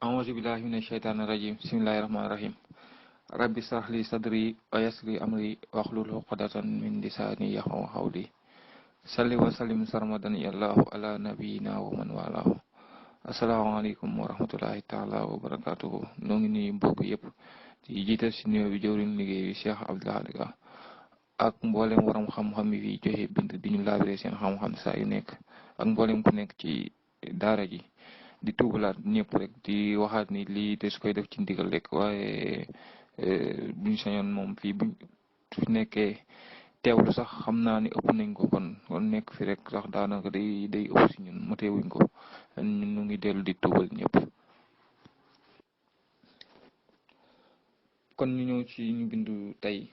A'udzu billahi minasyaitonir rajim. Bismillahirrahmanirrahim. Rabbi shrah li sadri wa yassir li amri wahlul 'uqdatam min lisani yafqahu qawli. Shalli wa sallim sarmadan ya Allah ala nabiyyina wa man walahu. Asalaamaaleykum wa rahmatullahi taala wa barakatuhu. Noo ngi nuyu mbokk yëpp di jiital si nuyoo bi jëwriñ liggéey bi Cheikh Abdou Lahad Ka ak mboolem waram xam-xam yi fi joxe bind di ñu laabire seen xam-xam saa yu nekk ak mboolem ku nekk ci daara ji. Di tuubalaat ñëpp rek di waxaat ni lii des koy def ci ndigal rek waaye buñ sañoon moom fii buñ fi nekkee teewlu sax xam naa ni ëpp nañ ko kon nekk fi rek sax daanaka day ëpp si ñun mateewuñ ko ñun ñu ngi dellu di tuubal ñëpp. kon ñu ñëw ci ñu bindu tey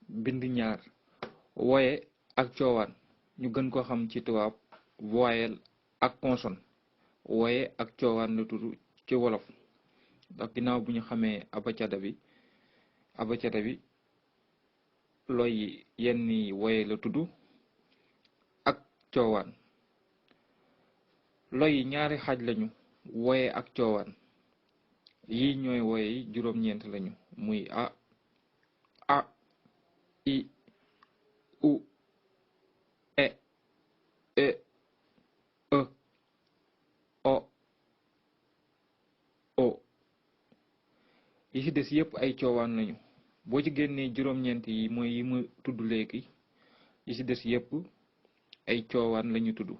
bind ñaar woye ak coowaan ñu gën ko xam ci tubaab voyelle ak consonne. woye ak coowaan la tudd ci wolof ndax ginnaaw bu ñu xamee abacada bi looy yenn woye la tudd ak coowaan. looy ñaari xaaj lañu woye ak coowaan yi ñooy woye yi juróom-ñeent lañu muy a i u e e o yi ci des yépp ay coowaan lañu boo ci génnee juróom-ñeent yi mooy yi ma tudd léegi yi ci des yépp ay coowaan lañu tudd.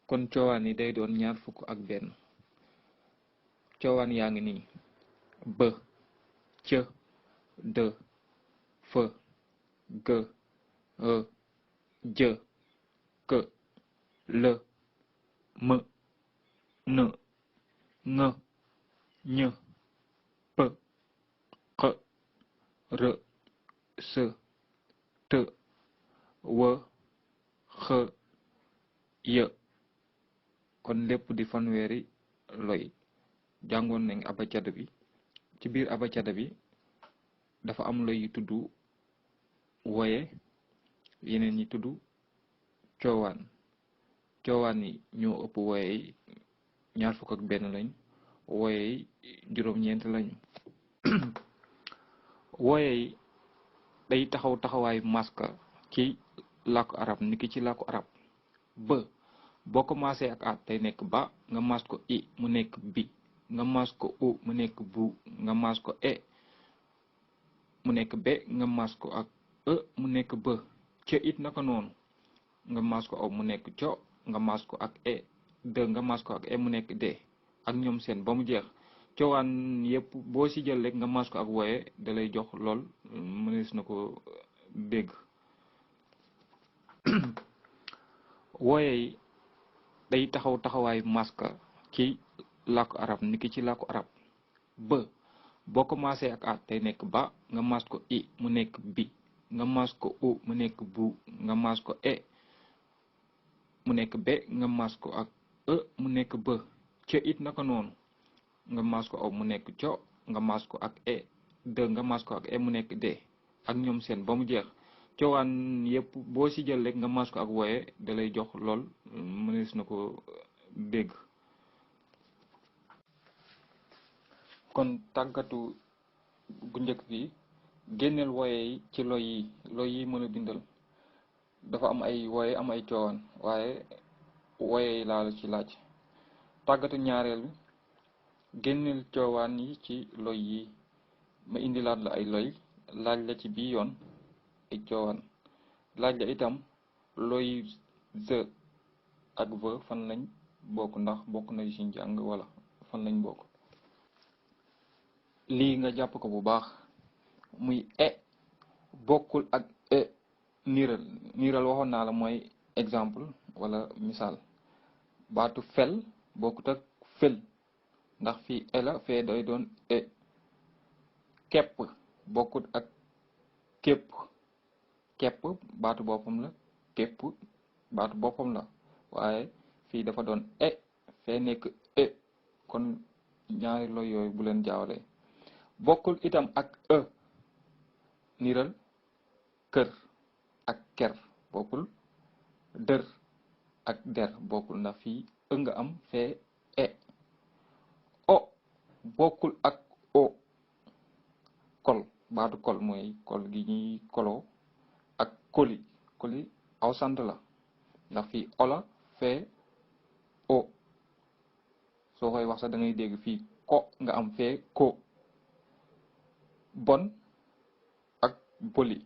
kon coowaan yi day doon 21 coowaan yaa ngi nii b c d f g j k l m n ng ñ p q r s t w x y. kon lépp di fanweeri loy. jàngoon nañ abacada bi ci biir abacada bi dafa am loy yu tudd woye yeneen ñi tudd coowaan. coowaan yi ñoo ëpp woye yi 21 lañ woye yi juróom-ñeent lañu. woye yi day taxaw taxawaayu maska ci làkku arab niki ci làkku arab ba boo commencé ak a day nekk ba nga mas ko i mu nekk bi nga mas ko u mu nekk bu nga mas ko e mu nekk be nga mas ko ak e mu nekk bë ca it naka noonu nga mas ko aw mu nekk co nga mas ko ak e de nga mas ko ak e mu nekk de ak ñoom seen ba mu jeex. coowaan yépp boo ci jël rek nga mas ko ak woye dalay jox lool mënees na ko dégg. woye yi day taxaw taxawaayu maska ci làkku arab niki ci làkku arab ba boo commencé ak a day nekk ba nga mas ko i mu nekk bi nga mas ko u mu nekk bu nga mas ko e mu nekk be nga mas ko ak e mu nekk bë ca it naka noonu nga mas ko aw mu nekk co nga mas ko ak e de nga mas ko ak e mu nekk de ak ñoom seen ba mu jeex. coowaan yépp boo ci jël rek nga mas ko ak woye dalay jox lool mënees na ko dégg. kon tàggatu bu njëkk bi génneel woye yi ci loy yi mën a bindal dafa am ay woye am ay coowaan waaye woye yi laa la ci laaj. tàggatu ñaareel bi génneel coowaan yi ci loy yi ma indilaat la ay loy laaj la ci bii yoon ay coowaan laaj la itam looy z ak v fan lañ bokk ndax bokk na ci njàng wala fan lañ bokk. lii nga jàpp ko bu baax muy e bokkul ak e niiral waxoon naa la mooy exemple wala misaal. baatu fel bokkut ak fel ndax fii e la fee day doon e. kepp bokkut ak képp baatu boppam la képp baatu boppam la waaye fii dafa doon e fee nekk e kon ñaari loy yooyu bu leen jaawale. bokkul itam ak e niral kër ak ker bokkul dër ak der bokkul ndax fii nga am fee e bokkul ak o. kol baatu kol mooy kol gi ñuy koloo ak koli. koli aw sant la ndax fii ola fee o soo koy wax sax da ngay dégg fii ko nga am fee ko. bon ak boli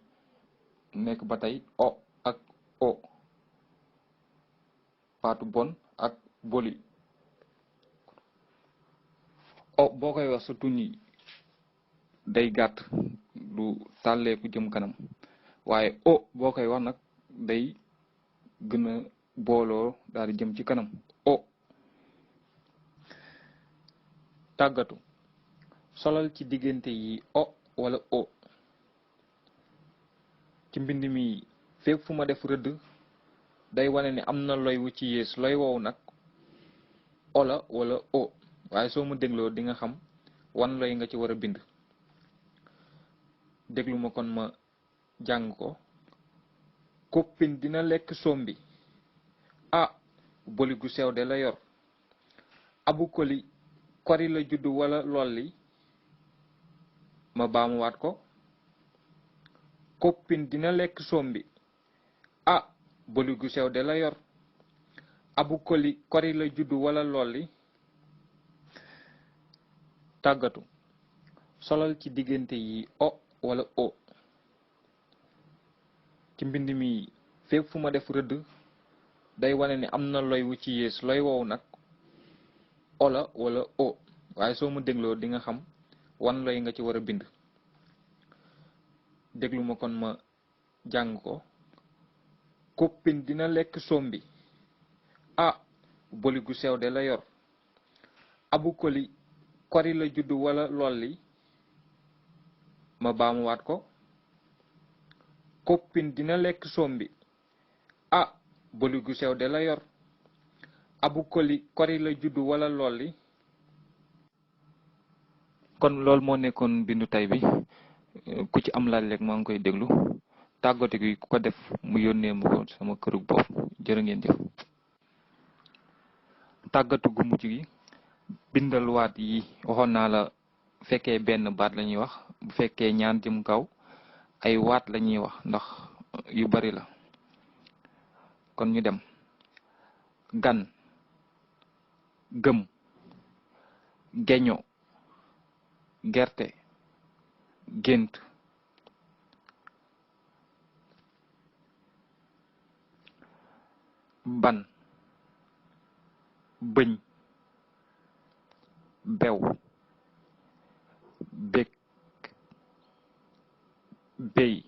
nekk ba tey o ak o. baatu bon ak boli o boo koy wax sa tuñ yi day gàtt du tàlleeku jëm kanam waaye o boo koy wax nag day gën a booloo daal di jëm ci kanam o. tàggatu solal ci diggante yi o wala o. ci mbind mi fépp fu ma def rëdd day wane ni am na loy wu ci yées loy woowu nag o la wala o waaye soo ma dégloo di nga xam wan loy nga ci war a bind. déglu ma kon ma jàng ko. koppin dina lekk sombi ah boli gu sew de la yor. abu koli kori la judd wala lolli ma baamuwaat ko. koppin dina lekk sombi ah boli gu sew de la yor. abu koli kori la judd wala lolli. tàggatu solal ci diggante yi o wala o. ci mbind mi fépp fu ma def rëdd day wane ni am na loy wu ci yées loy woowu nag o la wala o waaye soo ma dégloo di nga xam wan loy nga ci war a bind. déglu ma kon ma jàng ko. koppin dina lekk sombi ah boli gu sew de la yor. abu koli kori la judd wala lolli ma baamuwaat ko. koppin dina lekk sombi ah boli gu sew de la yor. abu koli kori la judd wala lolli. kon loolu moo nekkoon bindu tay bi ku ci am laaj rek maa ngi koy déglu tàggatu gi ku ko def mu yónnee ma ko sama kërug bopp jërë ngeen jëf. tàggatu gu mujj gi bindal waat yi waxoon naa la bu fekkee benn baat la ñuy wax bu fekkee ñaan jëm kaw ay waat la ñuy wax ndax yu bari la kon ñu dem. gan gëm geño gerte gént. ban bëñ bew bég béy.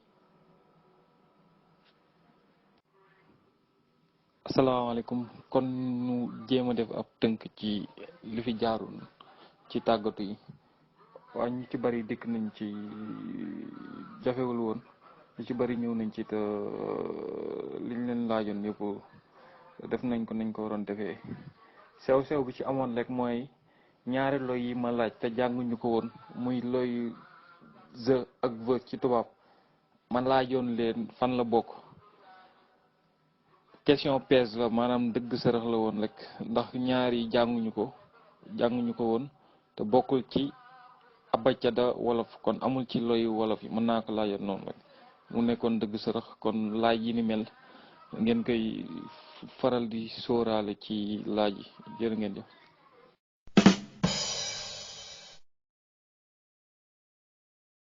asalaamaaleykum kon ñu jéem a def ab tënk ci li fi jaarul ci tàggatu yi waaye ñu ci bari dikk nañ ci jafewul woon ñu ci bari ñëw nañ ci te liñ leen laajoon yëpp def nañ ko nañ ko waroon defee. sew-sew bi ci amoon rek mooy ñaari loy yi ma laaj te jànguñu ko woon muy loy the ak ve ci tubaab man laajoon leen fan la bokk. question piège la maanaam dëgg sërëx la woon rek ndax ñaari jànguñu ko woon te bokkul ci abacada wolof kon amul ci loy wolof yi mën naa ko laajoon noonu rek mu nekkoon dëgg sërëx kon laaj yi ni mel ngeen koy faral di sóoraale ci laaj yi jërë ngeen jëf.